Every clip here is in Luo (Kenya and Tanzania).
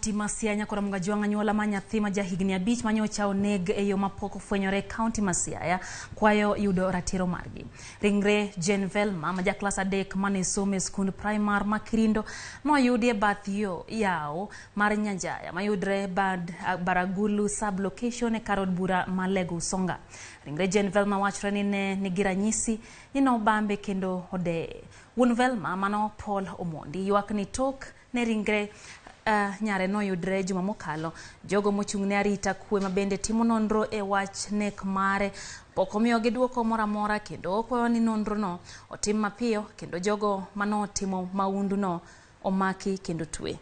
kaunti ma Siaya nyakora Mugajwang' anyuola ma nyathi ma jahigni 5 manyocha oneg e yo mapok ofwenyore e kaunti ma Siaya kwayo yudo ratiro margi. Ringre Jane Velma ma ja klas 3 mane somo e skund primar ma Kirindo noyudi e bath yo yawo mar Nyanjaya mayudre bad Baragulu sub-location e kar od bura ma Lego Usonga. Ringre Jane Velma wachore ni ne nigi ranyisi ni nobambe kendo odeye. Wuon Velma mano Paul Omondi ywak ni tok ne ringre nyare noyudre juma mokalo. Jogo mochung' ne arita kwe mabende timo nonro e wach nek mare pok omiyogi duoko moro amora kendo okwayo ni nonrono otim mapiyo kendo jogo manotimo mahunduno omaki kendo twe.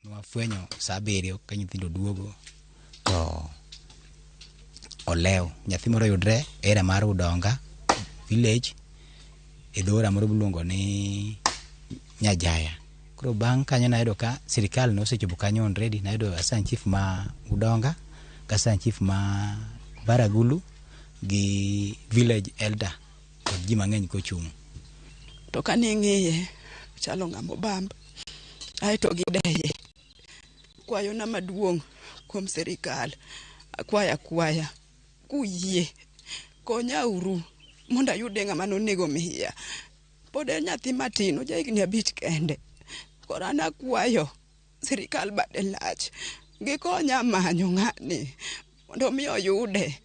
Nwafwenyo saa 7 ka nyithindo duogo to olew. Nyathi moro yudre area mar Udonga village e dho moro miluongo ni Nyajaya. Koro bang' kanyo nayudo ka sirikal nosechopo kanyo already. Nayudo assistant chief ma Udonga gi assistant chief ma Baragulu gi village elder kod ji mang'eny kochung'. To kane ing'iye chalo ng'ama obamb aeto gideye. Kwayona maduong' kuom sirikal akwaya akwaya kuyie konyauru mondo ayude ng'ama nonego miya. Pod en nyathi matin oja higni 5 kende. Koro an akwayo sirikal bade lach gikonya manyo ng'ani mondo mi oyude.